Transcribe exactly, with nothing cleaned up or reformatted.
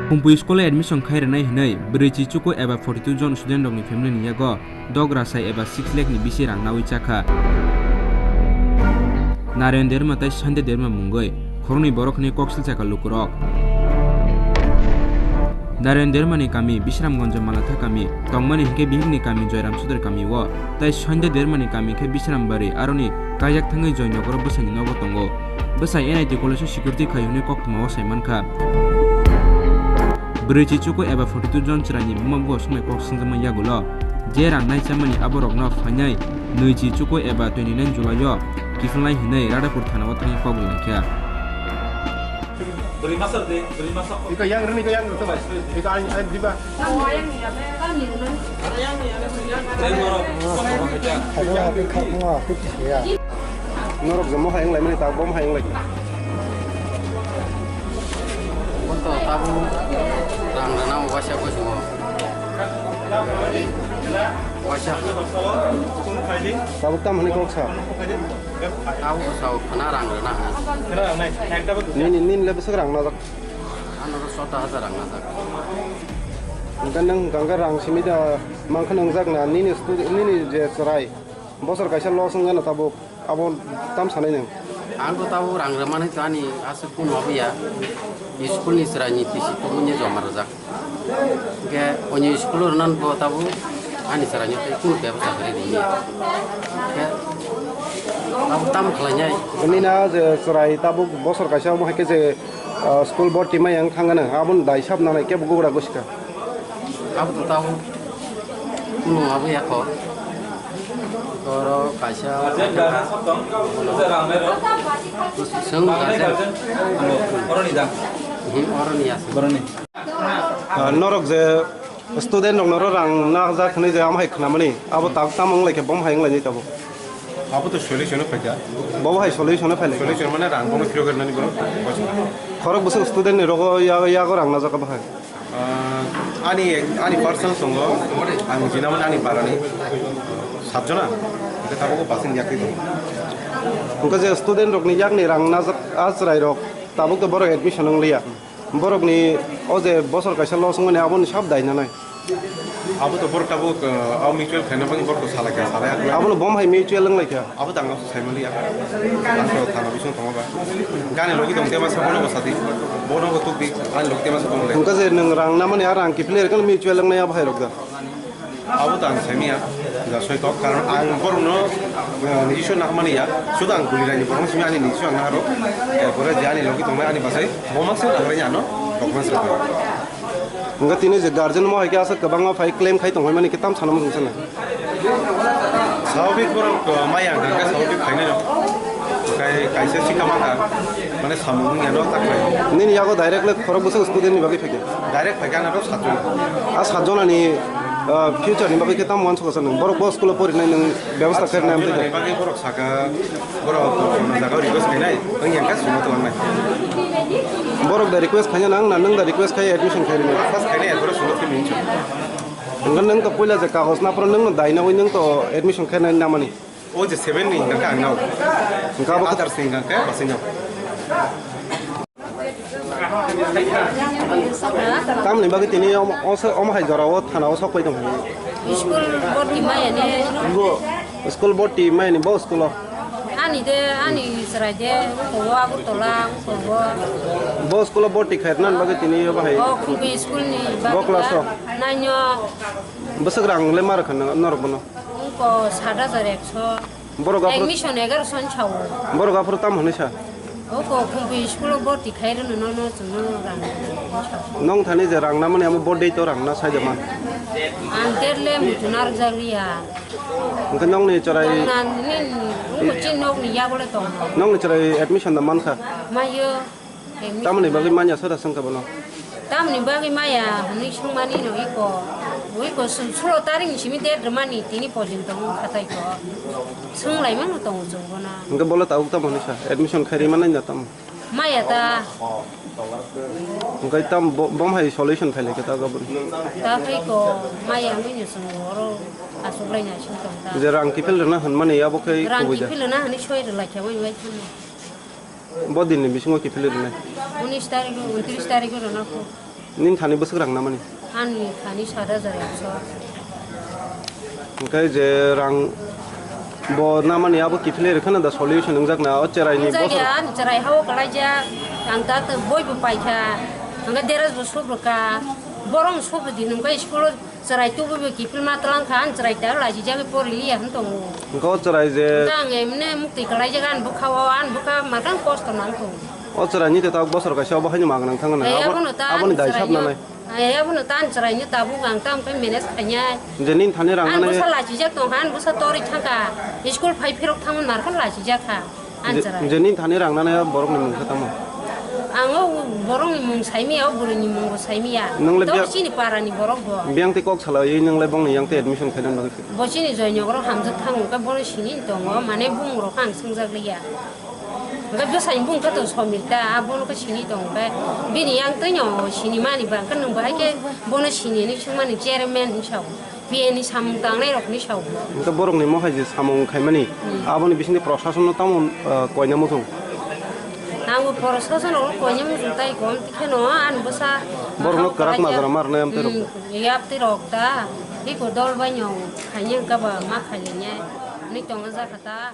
Kumpui school o admission khai rwnai hwnwi bwrwi chichuku eba forty two jon student rokni family ni yago dok rasai eba six lakh ni bisi rang nawi chakha. Narayan Derma tai Sanjay Derma mungwi khoroknwi borok hwnwi kok silchakha lukurok. Narayan Derma ni kami Bisramganj Malatha kami tongmani hinkhe bihik ni kami Joyram Sudar kami o tai Sanjay Derma ni kami khe Bisrambari aroni kaijak thangwi Joynagar o bwsai ni nogo tongo. Bwsai N I T college o security khai hwnwi koktwma o sai mankha. Bwrwi chichuku eba forty two jon chwraini buma buwa sumai kok swngjakma yagulo je rang nai chamani aborokno phainai nwi chichuku eba twenty nine July o kiphilnai hwnwi Radhapur thana o thangwi kok rinai kha. Iko yang rini, iko yang rini, iko ain, ain diba. Norok jomo hai wng lai mani, ta bom hai wng lai. Bo to tabuk rang rana waisa ko jumo. Waisa. Tabuk tam hani kok sa. Tabuk sa khana rang rana. Nini, nini le bwswk rang najak? Ano sota hajar rang najak. Hingke nang hingke rang simi da mangkha nang jak na nini stu-, nini je chwrai. Bosor kaisa loss wngya na tabuk, abo tam sanai nang? Ang to tabuk rang rwmani to ani aswk kunu obo ya. School ni chwrai ni pisi tubuni joma rwjak. Hingke onyo school o rwnan bo tabuk ani chwrai ni tei kunu bebsa kwrwi rwya. Hingke tabuk tam khlainai. Bini na je chwrai tabuk bosor kaisa omo hai khe je, ah, school borti mai ang thangana aboni dai sab nanai kebo gubra gosikha. Abo to tao kunu abo ya kho. Toro kaisa swng kaisa. Hmm, oroni ya. Ah, norok je student rok norok rang na jak hwnwi je amo hai khnamani abo tak tamo wng lai khe bom hai wng lai ni tabuk. Abo to solution o phaikha. Bo hai solution o phai lai. Solution mane rang bono phirok nani bono. Khorok bwswk student ni rogo ya, yago rang na jak abo hai. Ah, ani, ani personal tongo, ang jinamani ani barani, satjona, hingke tabuk basing yakri tongo. Hingke je student rokni yakni rang najak a chwrai rok, tabuk to borok admission wng liya. Borokni o je bosor kaisa loss wngmani aboni sab dai nanai. Abo to borok tabuk, ah, mutual khaina bagwi borok to salai kha, salai. Abono bom hai mutual wng lai kha. Abo tang saimaliya. Ang to thana bising tongo ba. Gani logi tong tema sa bono bosadi. Bono bo tukdi. Ani logi tema sa tong le. Hingke je nwng rang namani a rang kiphilwi rwkhe mutual wngnai abo hai rok da. Abo tang saimiya. Ja soi tok karon ang borno, eh, nijiswa nakmani ya. Sudu ang guli raini borno simi ani nijiswa ang naharo. Eh, pore je ani logi tongnai ani basai. Bo maksa nahari ano. Documents rok. Hingke tini je guardian mo hai khe aswk kwbangma phai claim khai tong hai mani khe tam sana muchung sana. Swabhik borok, uh, maya hwnkha khe swabhik khainai no. Kai-, kaisa sikha mangkha, mane samung wngya no ta khlai. Nini yago direct le khorok bwswk student ni bagwi phaikha? Direct phaikha ano satjon. A satjon ani, uh, future ni bagwi khe tamo uansukha sa nwng? Borok bo school o porinai nwng bebostha khairnai amtwi kha? Satjon ni bagwi borok saka, borok jaga request khainai, wngya khe sumo twlangnai. Borok da request khaina nang na nwng da request khai admission khairnai? First khainai, borok sumo thwi mincho. Hwnkhe nwng to puila je kagoj naphro nwngno dai nangwi nwng to admission khainai namani. O je seven ni hingka khe ang nao. Hingka abo others ni hingka khe bwswino. Tamni bagwi tini omo, omo hai jora o thana o sok pai tong. School borti maya ni. School borti maya ni bo school o. Ani de, ani chwrai de, ungkho o Agartala, ungkho o. Bo school o borti khairnani bagwi tini o bahai. O Khumpi school ni bagwi. Bo class o? Nine o. Bwswk rang le ma rwkha norok bono? Ungkho sat hajar ekso. Borok aphuru. Admission egaroso ni sao. Borok aphuru tamo hwnwi sa? Ungkho Khumpi school o borti khai rwno no, no, chwngno rang sao. Nong thani je rang namani amo bo date o rang na sai de man. Ang date le muchuna rwjak liya. Hwnkhe nongni chwrai. Tongna nini, ungkho chini nokni yago le tongo. Nongni chwrai admission da mankha? Mayo. Admission. Tamoni bagwi manya soda swngkha bono? Tamoni bagwi maya hwnwi swngmani no iko. Iko su-, sulo tarik ni simi date rwmani tini porjonto wng khatai ko. Swnglaimano tongo chwng bono. Hwnkhe bole tabuk tamo hwnwi sa? Admission khai rwmani da tamo? Maya ta. Hwnkhe tam bo-, bom hai solution phai lai khe ta gabon? Ta phai ko maya wngwi no chwng oro achuk lai na sing tong ta. Je rang kiphil rwna hwnmani abo khe kubui da? Rang kiphil rwna hwnwi soi rwlai kha wai wai thangma. Bo din ni bisingo kiphil rwnai? Unis tarik o, untris tarik o rwna kho. Nini thani bwswk rang namani? Ani thani sat hajar ekso. Hwnkhe je rang bo namani abo kiphilwi rwkha na da solution wngjak na o chwraini Wngjak bosor? Ya, ani chwrai hao kwlaijak. Ang ta boi bo paikha. Hwnkhe dress bo sup rwkha. Borok sup rwdi hwnkhe school o chwrai tubu bo kiphilma twlang kha. Ani chwrai ta lachijagwi pori liya hwn tongo. Hwnkhe o chwrai je Hwnkhe ang emne muktwi kwlaijak ani bwkha o, ani bwkha makang kosto nang tongo. O chwraini te tabuk bosor kaisa obo haino magnang thangna. Ai, Abo-, abono ta aboni ani dai sap chwraino, nanai. Ai, abono ta ani chwraino tabuk ang tamo khe manage khainai. Je nini thani rang Ani nanai. Bwsa lachijak tongkha, ani bwsa torwi thangkha. School phai phirok thangmani narwkhe lachijak kha ani Je, chwrai. Je nini thani rang nanai borokni mung khe tamo? Ang o borokni mung saimiya, o bwrwini mung bo saimiya. Nwng le Tok biya-, chini parani borok bo. Biyang tei kok salaiwi nwng le bongni yang tei admission khainani bagwi. Bo chini Joynagar o hamjak thango khe bono sini tongo, mane bumung rok ang swngjak liya. Hwnkhe bwsani bung khe to Somita, abono khe sini tong khe bini yang twi no sini mani ba, hwnkhe nwng bo hai khe bono sini hinwi swngmani chairman hinwi sao, P A ni samung tangnai rok hinwi sao. Hwnkhe borokni mohai je samung khaimani, Hmm. Aboni bisingtwi prosason no tamo, ah, koina muchung? Ang bo prosason rok koina muchung tai kom tikhe no ani bwsa Borokno kwrak majra ma rwnai amtwi rok. Hmm, yaptwi rok ta, tei ko dol bai no khaini hwnkhe ba ma khailainya hinwi tongna jakha ta.